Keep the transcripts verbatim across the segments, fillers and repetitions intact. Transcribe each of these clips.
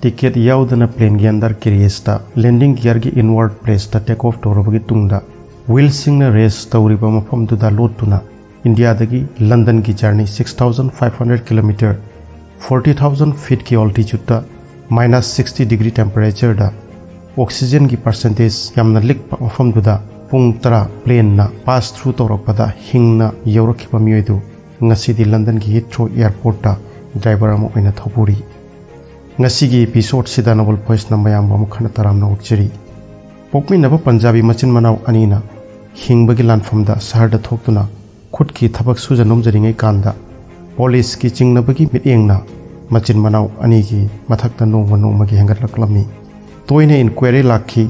Ticket ꯌꯥꯎꯗꯅ ꯄ꯭ꯂꯦꯟꯒꯤ under ꯀꯦꯔꯤꯌꯦꯖꯇ ꯂꯦꯟꯗꯤꯡ ꯒꯤꯌꯔꯒꯤ ꯏꯟꯋꯥꯔꯗ ꯄ꯭ꯂꯦꯁꯇ ꯇꯦꯛ ꯑꯣꯐ ꯇꯧꯔꯕꯒꯤ ꯇꯨꯡꯗ ꯋꯤꯜꯁꯤꯡꯅ ꯔꯦꯁ ꯇꯧꯔꯤꯕ ꯃꯐꯝꯗꯨꯗ ꯂꯣꯠꯇꯨꯅ ꯏꯟꯗꯤꯌꯥꯗꯒꯤ ꯂꯟꯗꯟꯒꯤ journey six thousand five hundred kilometer, forty thousand ꯐꯤꯠꯀꯤ ꯑꯣꯜꯇꯤꯆꯨꯠꯇ ꯃꯥꯏꯅꯁ ꯁꯤꯛꯁꯇꯤ ꯗꯤꯒ꯭ꯔꯤ ꯇꯦꯝꯄꯔꯦꯆꯔꯗ ꯑꯣꯛꯁꯤꯖꯦꯟꯒꯤ ꯄꯥꯔꯁꯦꯟꯇꯦꯖ ꯌꯥꯝꯅ ꯂꯤꯛꯄ ꯃꯐꯝꯗꯨꯗ ꯄꯨꯡ ꯇꯔꯥ ꯄ꯭ꯂꯦꯟꯅ ꯄꯥꯁ ꯊ꯭ꯔꯨ ꯇꯧꯔꯛꯄꯗ ꯍꯤꯡꯅ ꯌꯧꯔꯛꯈꯤꯕ ꯃꯤꯑꯣꯏꯗꯨ ꯉꯁꯤꯗꯤ ꯂꯟꯗꯟꯒꯤ ꯍꯤꯊ꯭ꯔꯣ ꯑꯦꯌꯔꯄꯣꯔꯠꯇ ꯗ꯭ꯔꯥꯏꯚꯔ ꯑꯃ ꯑꯣꯏꯅ ꯊꯧꯕꯨꯔꯤ꯫ ꯉꯁꯤꯒꯤ ꯑꯦꯄꯤꯁꯣꯗꯁꯤꯗ ꯅꯣꯕꯦꯜ ꯚꯣꯏꯁꯅ ꯃꯌꯥꯝꯕꯨ ꯑꯃꯨꯛ ꯍꯟꯅ ꯇꯔꯥꯝꯅ ꯑꯣꯛꯆꯔꯤ꯫ ꯄꯣꯛꯃꯤꯟꯅꯕ ꯄꯟꯖꯥꯕꯤ ꯃꯆꯤꯟ ꯃꯅꯥꯎ ꯑꯅꯤꯅ ꯍꯤꯡꯕꯒꯤ ꯂꯥꯟꯐꯝꯗ ꯁꯍꯔꯗ ꯊꯣꯛꯇꯨꯅ ꯈꯨꯠꯀꯤ ꯊꯕꯛ ꯁꯨꯖ ꯅꯣꯝꯖꯔꯤꯉꯩ ꯀꯥꯟꯗ ꯄꯨꯂꯤꯁꯀꯤ ꯆꯤꯡꯅꯕꯒꯤ ꯃꯤꯠꯌꯦꯡꯅ ꯃꯆꯤꯟ ꯃꯅꯥꯎ ꯑꯅꯤꯒꯤ ꯃꯊꯛꯇ ꯅꯣꯡꯃ ꯅꯣꯡꯃꯒꯤ ꯍꯦꯟꯒꯠꯂꯛꯂꯝꯃꯤ꯫ ꯇꯣꯏꯅ ꯏꯟꯀ꯭ꯋꯥꯏꯔꯤ ꯂꯥꯛꯈꯤ,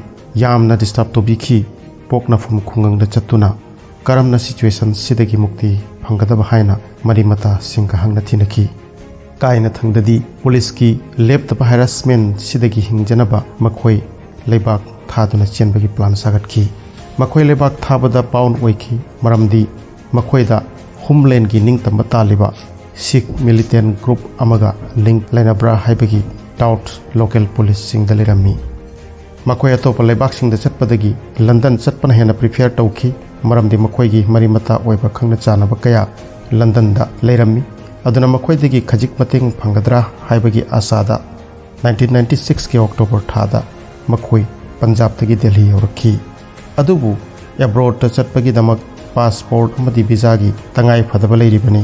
ꯌꯥꯝꯅ ꯗꯤꯁꯇꯔꯕ ꯇꯧꯕꯤꯈꯤ꯫ ꯄꯣꯛꯅꯐꯝ ꯈꯨꯡꯒꯪꯗ ꯆꯠꯇꯨꯅ ꯀꯔꯝꯅ ꯁꯤꯆꯨꯋꯦꯁꯟꯁꯤꯗꯒꯤ ꯃꯨꯛꯇꯤ ꯐꯪꯒꯗꯕ ꯍꯥꯏꯅ ꯃꯔꯤ ꯃꯇꯥꯁꯤꯡꯒ ꯍꯪꯅ ꯊꯤꯅꯈꯤ꯫ ꯀꯥꯏꯅꯊꯪꯗꯗꯤ ꯄꯨꯂꯤꯁꯀꯤ ꯂꯦꯞꯇꯕ ꯍꯦꯔꯥꯁꯃꯦꯟꯁꯤꯗꯒꯤ ꯍꯤꯡꯖꯅꯕ ꯃꯈꯣꯏ ꯂꯩꯕꯥꯛ ꯊꯥꯗꯨꯅ ꯆꯦꯟꯕꯒꯤ ꯄ꯭ꯂꯥꯟ ꯁꯥꯒꯠꯈꯤ꯫ ꯃꯈꯣꯏ ꯂꯩꯕꯥꯛ ꯊꯥꯕꯗ ꯄꯥꯎꯟ ꯑꯣꯏꯈꯤ, ꯃꯔꯝꯗꯤ ꯃꯈꯣꯏꯗ ꯍꯣꯝꯂꯦꯟꯒꯤ ꯅꯤꯡꯇꯝꯕ ꯇꯥꯜꯂꯤꯕ ꯁꯤꯈ ꯃꯤꯂꯤꯇꯦꯟ ꯒ꯭ꯔꯨꯞ ꯑꯃꯒ ꯂꯤꯡꯛ ꯂꯩꯅꯕ꯭ꯔꯥ ꯍꯥꯏꯕꯒꯤ ꯗꯥꯎꯠ ꯂꯣꯀꯦꯜ ꯄꯨꯂꯤꯁꯁꯤꯡꯗ ꯂꯩꯔꯝꯃꯤ꯫ ꯃꯈꯣꯏ ꯑꯇꯣꯞꯄ ꯂꯩꯕꯥꯛꯁꯤꯡꯗ ꯆꯠꯄꯗꯒꯤ ꯂꯟꯗꯟ ꯆꯠꯄꯅ ꯍꯦꯟꯅ ꯄ꯭ꯔꯤꯐꯤꯌꯔ ꯇꯧꯈꯤ, ꯃꯔꯝꯗꯤ ꯃꯈꯣꯏꯒꯤ ꯃꯔꯤ ꯃꯇꯥ ꯑꯣꯏꯕ ꯈꯪꯅ ꯆꯥꯟꯅꯕ ꯀꯌꯥ ꯂꯟꯗꯟꯗ ꯂꯩꯔꯝꯃꯤ꯫ ꯑꯗꯨꯅ ꯃꯈꯣꯏꯗꯒꯤ ꯈꯖꯤꯛ ꯃꯇꯦꯡ ꯐꯪꯒꯗ꯭ꯔꯥ ꯍꯥꯏꯕꯒꯤ ꯑꯥꯁꯥꯗ ꯅꯥꯏꯟꯇꯤꯟ ꯅꯥꯏꯟꯇꯤ ꯁꯤꯛꯁꯀꯤ ꯑꯣꯛꯇꯣꯕꯔ ꯊꯥꯗ ꯃꯈꯣꯏ ꯄꯟꯖꯥꯕꯇꯒꯤ ꯗꯦꯜꯍꯤ ꯌꯧꯔꯛꯈꯤ꯫ ꯑꯗꯨꯕꯨ ꯑꯦꯕ꯭ꯔꯣꯗꯇ ꯆꯠꯄꯒꯤꯗꯃꯛ ꯄꯥꯁꯄꯣꯔꯠ ꯑꯃꯗꯤ ꯚꯤꯖꯥꯒꯤ ꯇꯉꯥꯏ ꯐꯗꯕ ꯂꯩꯔꯤꯕꯅꯤ,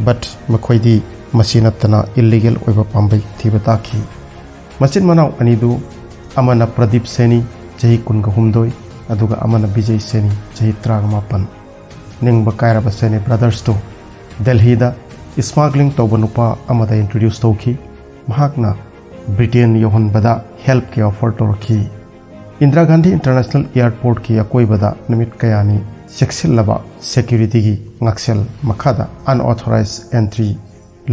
ꯕꯠ ꯃꯈꯣꯏꯗꯤ ꯃꯁꯤ ꯅꯠꯇꯅ ꯏꯜꯂꯤꯒꯦꯜ ꯑꯣꯏꯕ ꯄꯥꯝꯕꯩ ꯊꯤꯕ ꯇꯥꯈꯤ꯫ ꯃꯆꯤꯟ ꯃꯅꯥꯎ ꯑꯅꯤꯗꯨ ꯑꯃꯅ ꯄ꯭ꯔꯗꯤꯞ ꯁꯦꯅꯤ, ꯆꯍꯤ ꯀꯨꯟꯒ ꯍꯨꯝꯗꯣꯏ, ꯑꯗꯨꯒ ꯑꯃꯅ ꯕꯤꯖꯩ ꯁꯦꯅꯤ, ꯆꯍꯤ ꯇꯔꯥꯃꯥꯄꯟ꯫ ꯅꯤꯡꯕ ꯀꯥꯏꯔꯕ ꯁꯦꯅꯤ ꯕ꯭ꯔꯗꯔꯁꯇꯨ ꯗꯦꯜꯍꯤꯗ ꯏꯁꯃꯥꯒ꯭ꯂꯤꯡ ꯇꯧꯕ ꯅꯨꯄꯥ ꯑꯃꯗ ꯏꯟꯇ꯭ꯔꯣꯗ꯭ꯌꯨꯁ ꯇꯧꯈꯤ꯫ ꯃꯍꯥꯛꯅ ꯕ꯭ꯔꯤꯇꯦꯟ ꯌꯧꯍꯟꯕꯗ ꯍꯦꯜꯞꯀꯤ ꯑꯣꯐꯔ ꯇꯧꯔꯛꯈꯤ꯫ ꯏꯟꯗꯤꯔꯥ ꯒꯥꯟꯙꯤ ꯏꯟꯇꯔꯅꯦꯁꯅꯦꯜ ꯑꯦꯌꯔꯄꯣꯔꯠꯀꯤ ꯑꯀꯣꯏꯕꯗ ꯅꯨꯃꯤꯠ ꯀꯌꯥꯅꯤ ꯆꯦꯛꯁꯤꯜꯂꯕ ꯁꯦꯀ꯭ꯌꯨꯔꯤꯇꯤꯒꯤ ꯉꯥꯛꯁꯦꯜ ꯃꯈꯥꯗ ꯑꯟꯑꯣꯊꯣꯔꯥꯏꯖ ꯑꯦꯟꯇ꯭ꯔꯤ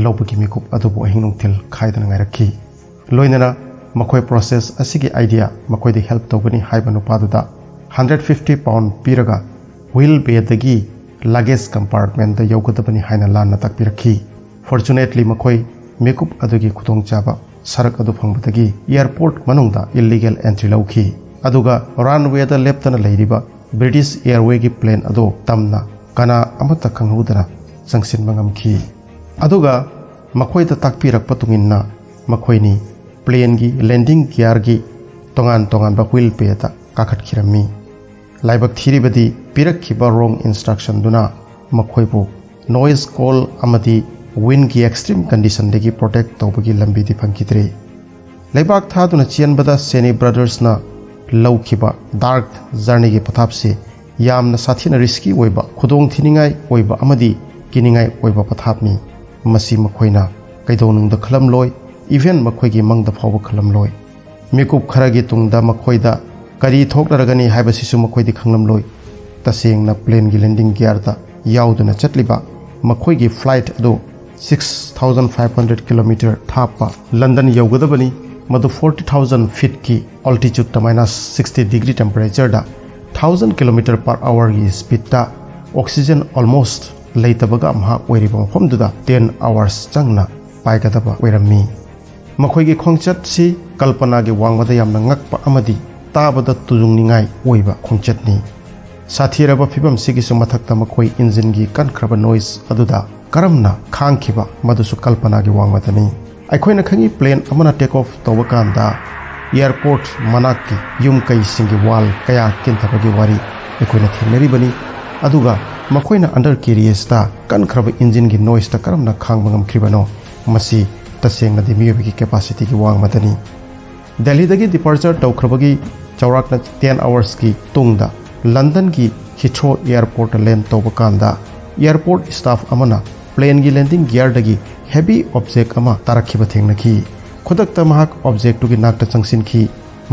ꯂꯧꯕꯒꯤ ꯃꯤꯀꯨꯞ ꯑꯗꯨꯕꯨ ꯑꯍꯤꯡ ꯅꯨꯡꯊꯤꯜ ꯈꯥꯏꯗꯅ ꯉꯥꯏꯔꯛꯈꯤ꯫ ꯂꯣꯏꯅꯅ ꯃꯈꯣꯏ ꯄ꯭ꯔꯣꯁꯦꯁ ꯑꯁꯤꯒꯤ ꯑꯥꯏꯗꯤꯌꯥ ꯃꯈꯣꯏꯗ ꯍꯦꯜꯞ ꯇꯧꯒꯅꯤ ꯍꯥꯏꯕ ꯅꯨꯄꯥꯗꯨꯗ ꯍꯟꯗ꯭ꯔꯦꯠ ꯐꯤꯐꯇꯤ ꯄꯥꯎꯟ ꯄꯤꯔꯒ ꯋꯤꯜ ꯕꯦꯗꯒꯤ ꯂꯒꯦꯖ ꯀꯝꯄꯥꯔꯠꯃꯦꯟꯗ ꯌꯧꯒꯗꯕꯅꯤ ꯍꯥꯏꯅ ꯂꯥꯟꯅ ꯇꯥꯛꯄꯤꯔꯛꯈꯤ꯫ ꯐꯣꯔꯆꯨꯅꯦꯠꯂꯤ ꯃꯈꯣꯏ ꯃꯤꯀꯨꯞ ꯑꯗꯨꯒꯤ ꯈꯨꯗꯣꯡꯆꯥꯕ ꯁꯔꯛ ꯑꯗꯨ ꯐꯪꯕꯗꯒꯤ ꯑꯦꯌꯔꯄꯣꯔꯠ ꯃꯅꯨꯡꯗ ꯏꯜꯂꯤꯒꯦꯜ ꯑꯦꯟꯇ꯭ꯔꯤ ꯂꯧꯈꯤ꯫ ꯑꯗꯨꯒ ꯔꯟꯋꯦꯗ ꯂꯦꯞꯇꯅ ꯂꯩꯔꯤꯕ ꯕ꯭ꯔꯤꯇꯤꯁ ꯑꯦꯌꯔꯋꯦꯒꯤ ꯄ꯭ꯂꯦꯟ ꯑꯗꯨ ꯇꯝꯅ ꯀꯅꯥ ꯑꯃꯠꯇ ꯈꯪꯍꯧꯗꯅ ꯆꯪꯁꯤꯟꯕ ꯉꯝꯈꯤ꯫ ꯑꯗꯨꯒ ꯃꯈꯣꯏꯗ ꯇꯥꯛꯄꯤꯔꯛꯄ ꯇꯨꯡꯏꯟꯅ ꯃꯈꯣꯏꯅꯤ ꯄ꯭ꯂꯦꯟꯒꯤ ꯂꯦꯟꯗꯤꯡ ꯒꯤꯌꯥꯔꯒꯤ ꯇꯣꯉꯥꯟ ꯇꯣꯉꯥꯟꯕ ꯋꯤꯜ ꯄꯦꯗ ꯀꯥꯈꯠꯈꯤꯔꯝꯃꯤ꯫ ꯂꯥꯏꯕꯛ ꯊꯤꯔꯤꯕꯗꯤ ꯄꯤꯔꯛꯈꯤꯕ ꯔꯣꯡ ꯏꯟꯁꯇ꯭ꯔꯛꯁꯟꯗꯨꯅ ꯃꯈꯣꯏꯕꯨ ꯅꯣꯏꯁ ꯀꯣꯜ ꯑꯃꯗꯤ ꯋꯤꯟꯒꯤ ꯑꯦꯛꯁꯇ꯭ꯔꯤꯝ ꯀꯟꯗꯤꯁꯟꯗꯒꯤ ꯄ꯭ꯔꯣꯇꯦꯛ ꯇꯧꯕꯒꯤ ꯂꯝꯕꯤꯗꯤ ꯐꯪꯈꯤꯗ꯭ꯔꯦ꯫ ꯂꯩꯕꯥꯛ ꯊꯥꯗꯨꯅ ꯆꯦꯟꯕꯗ ꯁꯦꯅꯤ ꯕ꯭ꯔꯗꯔꯁꯅ ꯂꯧꯈꯤꯕ ꯗꯥꯔꯛ ꯖꯔꯅꯤꯒꯤ ꯄꯊꯥꯞꯁꯤ ꯌꯥꯝꯅ ꯁꯥꯊꯤꯅ ꯔꯤꯁꯀꯤ ꯑꯣꯏꯕ, ꯈꯨꯗꯣꯡ ꯊꯤꯅꯤꯡꯉꯥꯏ ꯑꯣꯏꯕ ꯑꯃꯗꯤ ꯀꯤꯅꯤꯡꯉꯥꯏ ꯑꯣꯏꯕ ꯄꯊꯥꯞꯅꯤ꯫ ꯃꯁꯤ ꯃꯈꯣꯏꯅ ꯀꯩꯗꯧꯅꯨꯡꯗ ꯈꯜꯂꯝꯂꯣꯏ, ꯏꯚꯦꯟ ꯃꯈꯣꯏꯒꯤ ꯃꯪꯗ ꯐꯥꯎꯕ ꯈꯜꯂꯝꯂꯣꯏ꯫ ꯃꯤꯀꯨꯞ ꯈꯔꯒꯤ ꯇꯨꯡꯗ ꯃꯈꯣꯏꯗ ꯀꯔꯤ ꯊꯣꯛꯅꯔꯒꯅꯤ ꯍꯥꯏꯕꯁꯤꯁꯨ ꯃꯈꯣꯏꯗꯤ ꯈꯪꯂꯝꯂꯣꯏ꯫ ꯇꯁꯦꯡꯅ ꯄ꯭ꯂꯦꯟꯒꯤ ꯂꯦꯟꯗꯤꯡ ꯒꯤꯌꯥꯔꯗ ꯌꯥꯎꯗꯨꯅ ꯆꯠꯂꯤꯕ ꯃꯈꯣꯏꯒꯤ ꯐ꯭ꯂꯥꯏꯠ ꯑꯗꯨ six thousand five hundred kilometer ꯊꯥꯞꯄ ꯂꯟꯗꯟ ꯌꯧꯒꯗꯕꯅꯤ꯫ ꯃꯗꯨ forty thousand feetꯀꯤ altitudeꯇ minus sixty degree temperatureꯗ thousand kilometer per hourꯒꯤ speedꯇ oxygen almost ꯂꯩꯇꯕꯒ ꯑꯃꯍꯥꯛ ꯑꯣꯏꯔꯤꯕ ꯃꯐꯝꯗꯨꯗ ten hours ꯆꯪꯅ ꯄꯥꯏꯒꯗꯕ ꯑꯣꯏꯔꯝꯃꯤ꯫ ꯃꯈꯣꯏꯒꯤ ꯈꯣꯡꯆꯠꯁꯤ ꯀꯜꯄꯅꯥꯒꯤ ꯋꯥꯡꯃꯗ ꯌꯥꯝꯅ ꯉꯛꯄ ꯑꯃꯗꯤ ꯇꯥꯕꯗ ꯇꯨꯖꯨꯡꯅꯤꯡꯉꯥꯏ ꯑꯣꯏꯕ ꯈꯣꯡꯆꯠꯅꯤ꯫ ꯁꯥꯊꯤꯔꯕ ꯐꯤꯕꯝꯁꯤꯒꯤꯁꯨ ꯃꯊꯛꯇ ꯃꯈꯣꯏ ꯏꯟꯖꯤꯟꯒꯤ ꯀꯟꯈ꯭ꯔꯕ ꯅꯣꯏꯁ ꯑꯗꯨꯗ ꯀꯔꯝꯅ ꯈꯥꯡꯈꯤꯕ, ꯃꯗꯨꯁꯨ ꯀꯜꯄꯅꯥꯒꯤ ꯋꯥꯡꯃꯗꯅꯤ꯫ ꯑꯩꯈꯣꯏꯅ ꯈꯪꯏ, ꯄ꯭ꯂꯦꯟ ꯑꯃꯅ ꯇꯦꯛ ꯑꯣꯐ ꯇꯧꯕ ꯀꯥꯟꯗ ꯑꯦꯌꯔꯄꯣꯔꯠ ꯃꯅꯥꯛꯀꯤ ꯌꯨꯝ ꯀꯩꯁꯤꯡꯒꯤ ꯋꯥꯜ ꯀꯌꯥ ꯀꯤꯟꯊꯕꯒꯤ ꯋꯥꯔꯤ ꯑꯩꯈꯣꯏꯅ ꯊꯦꯡꯅꯔꯤꯕꯅꯤ꯫ ꯑꯗꯨꯒ ꯃꯈꯣꯏꯅ ꯑꯟꯗꯔ ꯀꯦꯔꯤꯌꯦꯖꯇ ꯀꯟꯈ꯭ꯔꯕ ꯏꯟꯖꯤꯟꯒꯤ ꯅꯣꯏꯁꯇ ꯀꯔꯝꯅ ꯈꯥꯡꯕ ꯉꯝꯈ꯭ꯔꯤꯕꯅꯣ? ꯃꯁꯤ ꯇꯁꯦꯡꯅꯗꯤ ꯃꯤꯑꯣꯏꯕꯒꯤ ꯀꯦꯄꯥꯁꯤꯇꯤꯒꯤ ꯋꯥꯡꯃꯗꯅꯤ꯫ ꯗꯦꯜꯂꯤꯗꯒꯤ ꯗꯤꯄꯥꯔꯆꯔ ꯇꯧꯈ꯭ꯔꯕꯒꯤ ꯆꯥꯎꯔꯥꯛꯅ ten hoursꯀꯤ ꯇꯨꯡꯗ ꯂꯟꯗꯟꯒꯤ ꯍꯤꯊ꯭ꯔꯣ ꯑꯦꯌꯔꯄꯣꯔꯠꯇ ꯂꯦꯟ ꯇꯧꯕ ꯀꯥꯟꯗ ꯑꯦꯌꯔꯄꯣꯔꯠ ꯁ꯭ꯇꯥꯐ ꯑꯃꯅ ꯄ꯭ꯂꯦꯟꯒꯤ ꯂꯦꯟꯗꯤꯡ ꯒꯤꯌꯔꯗꯒꯤ ꯍꯦꯚꯤ ꯑꯣꯕꯖꯦꯛ ꯑꯃ ꯇꯥꯔꯛꯈꯤꯕ ꯊꯦꯡꯅꯈꯤ꯫ ꯈꯨꯗꯛꯇ ꯃꯍꯥꯛ ꯑꯣꯕꯖꯦꯛꯇꯨꯒꯤ ꯅꯥꯛꯇ ꯆꯪꯁꯤꯟꯈꯤ꯫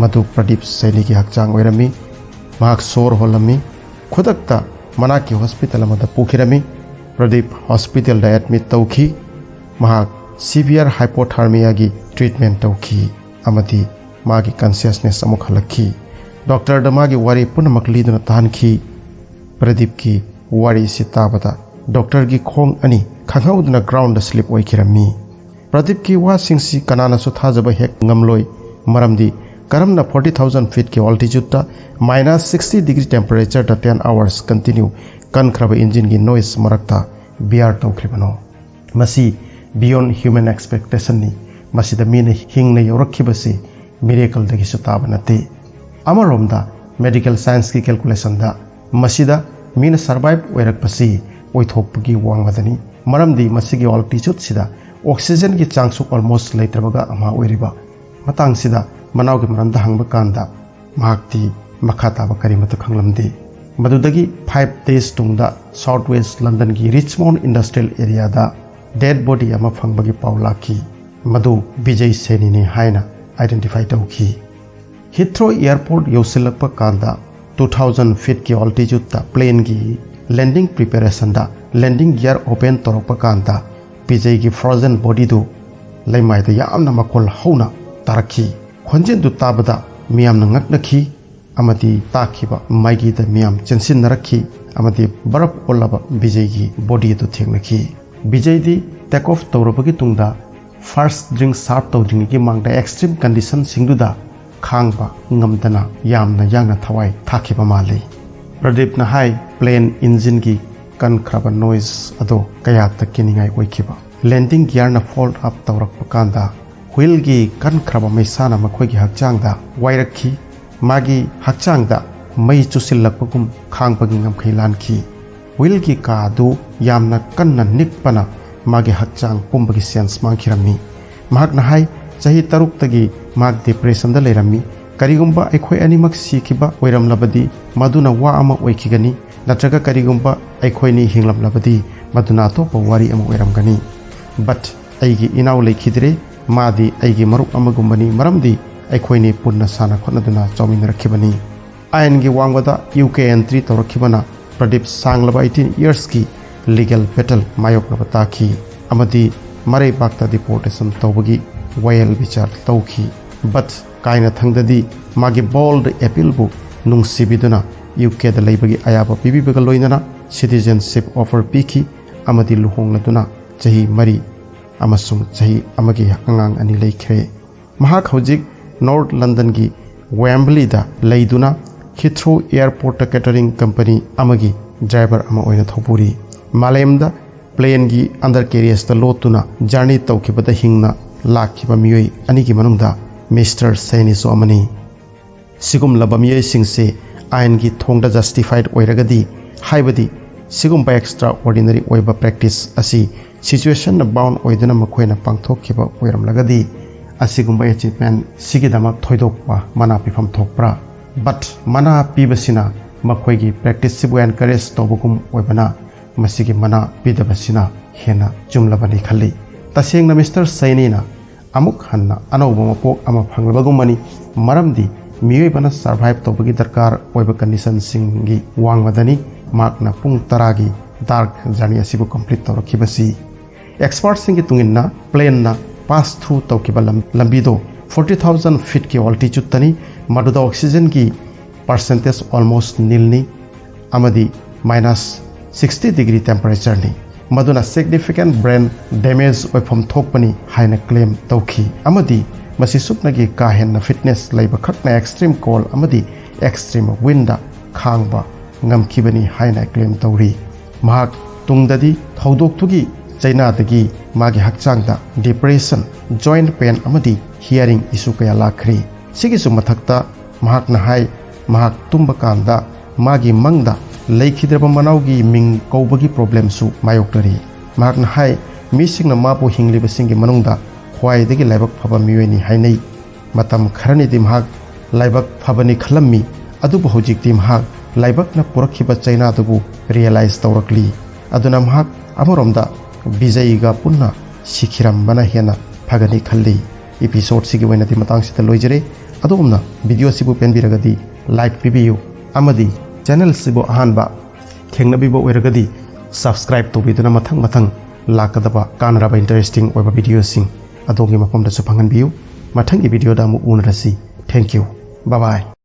ꯃꯗꯨ ꯄ꯭ꯔꯗꯤꯞ ꯁꯩꯅꯤꯒꯤ ꯍꯛꯆꯥꯡ ꯑꯣꯏꯔꯝꯃꯤ꯫ ꯃꯍꯥꯛ ꯁꯣꯔ ꯍꯣꯜꯂꯝꯃꯤ꯫ ꯈꯨꯗꯛꯇ ꯃꯅꯥꯛꯀꯤ ꯍꯣꯁꯄꯤꯇꯥꯜ ꯑꯃꯗ ꯄꯨꯈꯤꯔꯝꯃꯤ꯫ ꯄ꯭ꯔꯗꯤꯞ ꯍꯣꯁꯄꯤꯇꯥꯜꯗ ꯑꯦꯗꯃꯤꯠ ꯇꯧꯈꯤ꯫ ꯃꯍꯥꯛ severe hypothermiaꯒꯤ ꯇ꯭ꯔꯤꯠꯃꯦꯟ ꯇꯧꯈꯤ ꯑꯃꯗꯤ ꯃꯥꯒꯤ ꯀꯟꯁꯤꯌꯁꯅꯦꯁ ꯑꯃꯨꯛ ꯍꯜꯂꯛꯈꯤ꯫ ꯗꯣꯛꯇꯔꯗ ꯃꯥꯒꯤ ꯋꯥꯔꯤ ꯄꯨꯝꯅꯃꯛ ꯂꯤꯗꯨꯅ ꯇꯥꯍꯟꯈꯤ꯫ ꯄ꯭ꯔꯗꯤꯞꯀꯤ ꯋꯥꯔꯤꯁꯤ ꯇꯥꯕꯗ ꯗꯣꯛꯇꯔꯒꯤ ꯈꯣꯡ ꯑꯅꯤ ꯈꯪꯍꯧꯗꯅ ꯒ꯭ꯔꯥꯎꯟꯗ ꯁ꯭ꯂꯤꯞ ꯑꯣꯏꯈꯤꯔꯝꯃꯤ꯫ ꯄ꯭ꯔꯗꯤꯞꯀꯤ ꯋꯥꯁꯤꯡꯁꯤ ꯀꯅꯥꯅꯁꯨ ꯊꯥꯖꯕ ꯍꯦꯛ ꯉꯝꯂꯣꯏ꯫ ꯃꯔꯝꯗꯤ ꯀꯔꯝꯅ forty thousand feetꯀꯤ altitudeꯇ minus sixty degree temperatureꯗ ten hours continue ꯀꯟꯈ꯭ꯔꯕ engineꯒꯤ noise ꯃꯔꯛꯇ bear ꯇꯧꯈ꯭ꯔꯤꯕꯅꯣ? ꯃꯁꯤ beyond human expectationꯅꯤ꯫ ꯃꯁꯤꯗ ꯃꯤꯅ ꯍꯤꯡꯅ ꯌꯧꯔꯛꯈꯤꯕꯁꯤ miracleꯗꯒꯤꯁꯨ ꯇꯥꯕ ꯅꯠꯇꯦ꯫ ꯑꯃꯔꯣꯝꯗ medical scienceꯀꯤ calculationꯗ ꯃꯁꯤꯗ ꯃꯤꯅ survive ꯑꯣꯏꯔꯛꯄꯁꯤ ꯑꯣꯏꯊꯣꯛꯄꯒꯤ ꯋꯥꯡꯃꯗꯅꯤ꯫ ꯃꯔꯝꯗꯤ ꯃꯁꯤꯒꯤ altitudeꯁꯤꯗ oxygenꯒꯤ ꯆꯥꯡꯁꯨ almost ꯂꯩꯇ꯭ꯔꯕꯒ ꯑꯃ ꯑꯣꯏꯔꯤꯕ ꯃꯇꯥꯡꯁꯤꯗ ꯃꯅꯥꯎꯒꯤ ꯃꯔꯝꯗ ꯍꯪꯕ ꯀꯥꯟꯗ ꯃꯍꯥꯛꯇꯤ ꯃꯈꯥ ꯇꯥꯕ ꯀꯔꯤꯃꯠꯇ ꯈꯪꯂꯝꯗꯦ꯫ ꯃꯗꯨꯗꯒꯤ five days ꯇꯨꯡꯗ South West Londonꯒꯤ Richmond Industrial Areaꯗ dead body ꯑꯃ ꯐꯪꯕꯒꯤ ꯄꯥꯎ ꯂꯥꯛꯈꯤ꯫ ꯃꯗꯨ ꯕꯤꯖꯩ ꯁꯦꯅꯤꯅꯤ ꯍꯥꯏꯅ identify ꯇꯧꯈꯤ꯫ Heathrow Airport ꯌꯧꯁꯤꯜꯂꯛꯄ ꯀꯥꯟꯗ two thousand feetꯀꯤ altitudeꯇ planeꯒꯤ landing preparationꯗ landing gear open ꯇꯧꯔꯛꯄ ꯀꯥꯟꯗ ꯕꯤꯖꯩꯒꯤ frozen bodyꯗꯨ ꯂꯩꯃꯥꯏꯗ ꯌꯥꯝꯅ ꯃꯈꯣꯜ ꯍꯧꯅ ꯇꯥꯔꯛꯈꯤ꯫ ꯈꯣꯟꯖꯦꯜꯗꯨ ꯇꯥꯕꯗ ꯃꯤꯌꯥꯝꯅ ꯉꯛꯅꯈꯤ ꯑꯃꯗꯤ ꯇꯥꯈꯤꯕ ꯃꯥꯏꯒꯤꯗ ꯃꯤꯌꯥꯝ ꯆꯦꯟꯁꯤꯟꯅꯔꯛꯈꯤ ꯑꯃꯗꯤ ꯕꯔꯞ ꯑꯣꯜꯂꯕ ꯕꯤꯖꯩꯒꯤ body ꯑꯗꯨ ꯊꯦꯡꯅꯈꯤ꯫ ꯕꯤꯖꯩꯗꯤ take off ꯇꯧꯔꯕꯒꯤ ꯇꯨꯡꯗ first drink serve ꯇꯧꯗ꯭ꯔꯤꯉꯩꯒꯤ ꯃꯥꯡꯗ extreme conditionꯁꯤꯡꯗꯨꯗ ꯈꯥꯡꯕ ꯉꯝꯗꯅ ꯌꯥꯝꯅ ꯌꯥꯡꯅ ꯊꯋꯥꯏ ꯊꯥꯈꯤꯕ ꯃꯥꯜꯂꯤ꯫ ꯄ꯭ꯔꯗꯤꯞꯅ ꯍꯥꯏ, plane engineꯒꯤ ꯀꯟꯈ꯭ꯔꯕ noise ꯑꯗꯣ ꯀꯌꯥ ꯇꯛꯀꯤꯅꯤꯡꯉꯥꯏ ꯑꯣꯏꯈꯤꯕ꯫ Landing gearꯅ fault up ꯇꯧꯔꯛꯄ ꯀꯥꯟꯗ wheelꯒꯤ ꯀꯟꯈ꯭ꯔꯕ ꯃꯩꯁꯥꯅ ꯃꯈꯣꯏꯒꯤ ꯍꯛꯆꯥꯡꯗ ꯋꯥꯏꯔꯛꯈꯤ꯫ ꯃꯥꯒꯤ ꯍꯛꯆꯥꯡꯗ ꯃꯩ ꯆꯨꯁꯤꯜꯂꯛꯄꯒꯨꯝ ꯈꯥꯡꯕꯒꯤ ꯉꯝꯈꯩ ꯂꯥꯟꯈꯤ꯫ Wheelꯒꯤ ꯀꯥ ꯑꯗꯨ ꯌꯥꯝꯅ ꯀꯟꯅ ꯅꯤꯛꯄꯅ ꯃꯥꯒꯤ ꯍꯛꯆꯥꯡ ꯄꯨꯝꯕꯒꯤ sense ꯃꯥꯡꯈꯤꯔꯝꯃꯤ꯫ ꯃꯍꯥꯛꯅ ꯍꯥꯏ, ꯆꯍꯤ ꯇꯔꯨꯛꯇꯒꯤ ꯃꯍꯥꯛ depressionꯗ ꯂꯩꯔꯝꯃꯤ꯫ ꯀꯔꯤꯒꯨꯝꯕ ꯑꯩꯈꯣꯏ ꯑꯅꯤꯃꯛ ꯁꯤꯈꯤꯕ ꯑꯣꯏꯔꯝꯂꯕꯗꯤ ꯃꯗꯨꯅ ꯋꯥ ꯑꯃ ꯑꯣꯏꯈꯤꯒꯅꯤ, ꯅꯠꯇ꯭ꯔꯒ ꯀꯔꯤꯒꯨꯝꯕ ꯑꯩꯈꯣꯏꯅꯤ ꯍꯤꯡꯂꯝꯂꯕꯗꯤ ꯃꯗꯨꯅ ꯑꯇꯣꯞꯄ ꯋꯥꯔꯤ ꯑꯃ ꯑꯣꯏꯔꯝꯒꯅꯤ꯫ But ꯑꯩꯒꯤ ꯏꯅꯥꯎ ꯂꯩꯈꯤꯗ꯭ꯔꯦ꯫ ꯃꯥꯗꯤ ꯑꯩꯒꯤ ꯃꯔꯨꯞ ꯑꯃꯒꯨꯝꯕꯅꯤ, ꯃꯔꯝꯗꯤ ꯑꯩꯈꯣꯏꯅꯤ ꯄꯨꯟꯅ ꯁꯥꯟꯅ ꯈꯣꯠꯅꯗꯨꯅ ꯆꯥꯎꯃꯤꯟꯅꯔꯛꯈꯤꯕꯅꯤ꯫ ꯑꯥꯏꯟꯒꯤ ꯋꯥꯡꯃꯗ ꯌꯨ ꯀꯦ entry ꯇꯧꯔꯛꯈꯤꯕꯅ ꯄ꯭ꯔꯗꯤꯞ ꯁꯥꯡꯂꯕ eighteen yearsꯀꯤ legal battle ꯃꯥꯌꯣꯛꯅꯕ ꯇꯥꯈꯤ ꯑꯃꯗꯤ ꯃꯔꯩꯕꯥꯛꯇ deportation ꯇꯧꯕꯒꯤ ꯋꯥꯌꯦꯜ ꯕꯤꯆꯥꯔ ꯇꯧꯈꯤ꯫ But ꯀꯥꯏꯅꯊꯪꯗꯗꯤ ꯃꯥꯒꯤ bold appealꯕꯨ ꯅꯨꯡꯁꯤꯕꯤꯗꯨꯅ ꯌꯨ ꯀꯦꯗ ꯂꯩꯕꯒꯤ ꯑꯌꯥꯕ ꯄꯤꯕꯤꯕꯒ ꯂꯣꯏꯅꯅ citizenship offer ꯄꯤꯈꯤ ꯑꯃꯗꯤ ꯂꯨꯍꯣꯡꯂꯗꯨꯅ ꯆꯍꯤ ꯃꯔꯤ ꯑꯃꯁꯨꯡ ꯆꯍꯤ ꯑꯃꯒꯤ ꯑꯉꯥꯡ ꯑꯅꯤ ꯂꯩꯈ꯭ꯔꯦ꯫ ꯃꯍꯥꯛ ꯍꯧꯖꯤꯛ ꯅꯣꯔꯠ ꯂꯟꯗꯟꯒꯤ ꯋꯦꯝꯕꯂꯤꯗ ꯂꯩꯗꯨꯅ ꯍꯤꯊ꯭ꯔꯣ ꯑꯦꯌꯔꯄꯣꯔꯠꯇ ꯀꯦꯇꯔꯤꯡ ꯀꯝꯄꯅꯤ ꯑꯃꯒꯤ ꯗ꯭ꯔꯥꯏꯚꯔ ꯑꯃ ꯑꯣꯏꯅ ꯊꯧꯄꯨꯔꯤ꯫ ꯃꯥꯂꯦꯝꯗ ꯄ꯭ꯂꯦꯟꯒꯤ ꯑꯟꯗꯔ ꯀꯦꯔꯤꯌꯦꯖꯇ ꯂꯣꯠꯇꯨꯅ ꯖꯔꯅꯤ ꯇꯧꯈꯤꯕꯗ ꯍꯤꯡꯅ ꯂꯥꯛꯈꯤꯕ ꯃꯤꯑꯣꯏ ꯑꯅꯤꯒꯤ ꯃꯅꯨꯡꯗ ꯃꯤꯁꯇꯔ ꯁꯩꯅꯤꯁꯨ ꯑꯃꯅꯤ꯫ ꯁꯤꯒꯨꯝꯂꯕ ꯃꯤꯑꯣꯏꯁꯤꯡꯁꯦ ꯑꯥꯏꯟꯒꯤ ꯊꯣꯡꯗ ꯖꯁꯇꯤꯐꯥꯏꯗ ꯑꯣꯏꯔꯒꯗꯤ, ꯍꯥꯏꯕꯗꯤ ꯁꯤꯒꯨꯝꯕ ꯑꯦꯛꯁꯇ꯭ꯔꯥ ꯑꯣꯔꯗꯤꯅꯔꯤ ꯑꯣꯏꯕ ꯄ꯭ꯔꯦꯛꯇꯤꯁ ꯑꯁꯤ ꯁꯤꯆꯨꯋꯦꯁꯟꯅ ꯕꯥꯎꯟ ꯑꯣꯏꯗꯨꯅ ꯃꯈꯣꯏꯅ ꯄꯥꯡꯊꯣꯛꯈꯤꯕ ꯑꯣꯏꯔꯝꯂꯒꯗꯤ, ꯑꯁꯤꯒꯨꯝꯕ ꯑꯦꯆꯤꯞꯃꯦꯟ ꯁꯤꯒꯤꯗꯃꯛ ꯊꯣꯏꯗꯣꯛꯄ ꯃꯅꯥ ꯄꯤꯐꯝ ꯊꯣꯛꯄ꯭ꯔꯥ? ꯕꯠ ꯃꯅꯥ ꯄꯤꯕꯁꯤꯅ ꯃꯈꯣꯏꯒꯤ ꯄ꯭ꯔꯦꯛꯇꯤꯁꯁꯤꯕꯨ ꯑꯦꯟꯀꯔꯦꯖ ꯇꯧꯕꯒꯨꯝ ꯑꯣꯏꯕꯅ, ꯃꯁꯤꯒꯤ ꯃꯅꯥ ꯄꯤꯗꯕꯁꯤꯅ ꯍꯦꯟꯅ ꯆꯨꯝꯂꯕꯅꯤ ꯈꯜꯂꯤ꯫ ꯇꯁꯦꯡꯅ ꯃꯤꯁꯇꯔ ꯁꯩꯅꯤꯅ ꯑꯃꯨꯛ ꯍꯟꯅ ꯑꯅꯧꯕ ꯃꯄꯣꯛ ꯑꯃ ꯐꯪꯂꯕꯒꯨꯝꯕꯅꯤ, ꯃꯔꯝꯗꯤ ꯃꯤꯑꯣꯏꯕꯅ ꯁꯔꯚꯥꯏꯚ ꯇꯧꯕꯒꯤ ꯗꯔꯀꯥꯔ ꯑꯣꯏꯕ ꯀꯟꯗꯤꯁꯟꯁꯤꯡꯒꯤ ꯋꯥꯡꯃꯗꯅꯤ ꯃꯍꯥꯛꯅ ꯄꯨꯡ ꯇꯔꯥꯒꯤ ꯗꯥꯔꯛ ꯖꯔꯅꯤ ꯑꯁꯤꯕꯨ ꯀꯝꯄ꯭ꯂꯤꯠ ꯇꯧꯔꯛꯈꯤꯕꯁꯤ꯫ ꯑꯦꯛꯁꯄꯔꯠꯁꯤꯡꯒꯤ ꯇꯨꯡꯏꯟꯅ, ꯄ꯭ꯂꯦꯟꯅ ꯄꯥꯁ ꯊ꯭ꯔꯨ ꯇꯧꯈꯤꯕ ꯂꯝ-, ꯂꯝꯕꯤꯗꯣ ꯐꯣꯔꯇꯤ ꯊꯥꯎꯖꯟ ꯐꯤꯠꯀꯤ ꯑꯣꯜꯇꯤꯆꯨꯠꯇꯅꯤ, ꯃꯗꯨꯗ ꯑꯣꯛꯁꯤꯖꯟꯒꯤ ꯄꯥꯔꯁꯦꯟꯇꯦꯖ ꯑꯣꯜꯃꯣꯁ ꯅꯤꯜꯅꯤ, ꯑꯃꯗꯤ ꯃꯥꯏꯅꯁ ꯁꯤꯛꯁꯇꯤ ꯗꯤꯒ꯭ꯔꯤ ꯇꯦꯝꯄꯔꯦꯆꯔꯅꯤ, ꯃꯗꯨꯅ ꯁꯤꯒꯅꯤꯐꯤꯀꯦꯟ ꯕ꯭ꯔꯦꯟ ꯗꯦꯃꯦꯖ ꯑꯣꯏꯐꯝ ꯊꯣꯛꯄꯅꯤ ꯍꯥꯏꯅ ꯀ꯭ꯂꯦꯝ ꯇꯧꯈꯤ, ꯑꯃꯗꯤ ꯃꯁꯤ ꯁꯨꯞꯅꯒꯤ ꯀꯥ ꯍꯦꯟꯅ ꯐꯤꯠꯅꯦꯁ ꯂꯩꯕꯈꯛꯅ ꯑꯦꯛꯁꯇ꯭ꯔꯤꯝ ꯀꯣꯜ ꯑꯃꯗꯤ ꯑꯦꯛꯁꯇ꯭ꯔꯤꯝ ꯋꯤꯟꯗ ꯈꯥꯡꯕ ꯉꯝꯈꯤꯕꯅꯤ ꯍꯥꯏꯅ ꯀ꯭ꯂꯦꯝ ꯇꯧꯔꯤ꯫ ꯃꯍꯥꯛ ꯇꯨꯡꯗꯗꯤ ꯊꯧꯗꯣꯛꯇꯨꯒꯤ ꯆꯩꯅꯥꯗꯒꯤ ꯃꯥꯒꯤ ꯍꯛꯆꯥꯡꯗ ꯗꯤꯄ꯭ꯔꯦꯁꯟ, ꯖꯣꯏꯟꯠ ꯄꯦꯟ ꯑꯃꯗꯤ ꯍꯤꯌꯥꯔꯤꯡ ꯏꯁꯨ ꯀꯌꯥ ꯂꯥꯛꯈ꯭ꯔꯤ꯫ ꯁꯤꯒꯤꯁꯨ ꯃꯊꯛꯇ ꯃꯍꯥꯛꯅ ꯍꯥꯏ, ꯃꯍꯥꯛ ꯇꯨꯝꯕ ꯀꯥꯟꯗ ꯃꯥꯒꯤ ꯃꯪꯗ ꯂꯩꯈꯤꯗ꯭ꯔꯕ ꯃꯅꯥꯎꯒꯤ ꯃꯤꯡ ꯀꯧꯕꯒꯤ ꯄ꯭ꯔꯣꯕ꯭ꯂꯦꯝꯁꯨ ꯃꯥꯌꯣꯛꯅꯔꯤ꯫ ꯃꯍꯥꯛꯅ ꯍꯥꯏ, ꯃꯤꯁꯤꯡꯅ ꯃꯥꯕꯨ ꯍꯤꯡꯂꯤꯕꯁꯤꯡꯒꯤ ꯃꯅꯨꯡꯗ ꯈ꯭ꯋꯥꯏꯗꯒꯤ ꯂꯥꯏꯕꯛ ꯐꯕ ꯃꯤꯑꯣꯏꯅꯤ ꯍꯥꯏꯅꯩ꯫ ꯃꯇꯝ ꯈꯔꯅꯤꯗꯤ ꯃꯍꯥꯛ ꯂꯥꯏꯕꯛ ꯐꯕꯅꯤ ꯈꯜꯂꯝꯃꯤ, ꯑꯗꯨꯕꯨ ꯍꯧꯖꯤꯛꯇꯤ ꯃꯍꯥꯛ ꯂꯥꯏꯕꯛꯅ ꯄꯨꯔꯛꯈꯤꯕ ꯆꯩꯅꯥꯗꯨꯕꯨ ꯔꯤꯌꯦꯂꯥꯏꯖ ꯇꯧꯔꯛꯂꯤ꯫ ꯑꯗꯨꯅ ꯃꯍꯥꯛ ꯑꯃꯔꯣꯝꯗ ꯕꯤꯖꯩꯒ ꯄꯨꯟꯅ ꯁꯤꯈꯤꯔꯝꯕꯅ ꯍꯦꯟꯅ ꯐꯒꯅꯤ ꯈꯜꯂꯤ꯫ ꯏꯄꯤꯁꯣꯗꯁꯤꯒꯤ ꯑꯣꯏꯅꯗꯤ ꯃꯇꯥꯡꯁꯤꯗ ꯂꯣꯏꯖꯔꯦ꯫ ꯑꯗꯣꯝꯅ ꯚꯤꯗꯤꯑꯣꯁꯤꯕꯨ ꯄꯦꯟꯕꯤꯔꯒꯗꯤ ꯂꯥꯏꯛ ꯄꯤꯕꯤꯌꯨ ꯑꯃꯗꯤ ꯆꯦꯅꯦꯜꯁꯤꯕꯨ ꯑꯍꯥꯟꯕ ꯊꯦꯡꯅꯕꯤꯕ ꯑꯣꯏꯔꯒꯗꯤ ꯁꯕꯁꯀ꯭ꯔꯥꯏꯕ ꯇꯧꯕꯤꯗꯨꯅ ꯃꯊꯪ ꯃꯊꯪ ꯂꯥꯛꯀꯗꯕ ꯀꯥꯟꯅꯔꯕ ꯏꯟꯇꯔꯦꯁꯇꯤꯡ ꯑꯣꯏꯕ ꯚꯤꯗꯤꯑꯣꯁꯤꯡ ꯑꯗꯣꯝꯒꯤ ꯃꯐꯝꯗꯁꯨ ꯐꯪꯍꯟꯕꯤꯌꯨ꯫ ꯃꯊꯪꯒꯤ ꯚꯤꯗꯤꯑꯣꯗ ꯑꯃꯨꯛ ꯎꯅꯔꯁꯤ꯫ Thank you. Bye bye.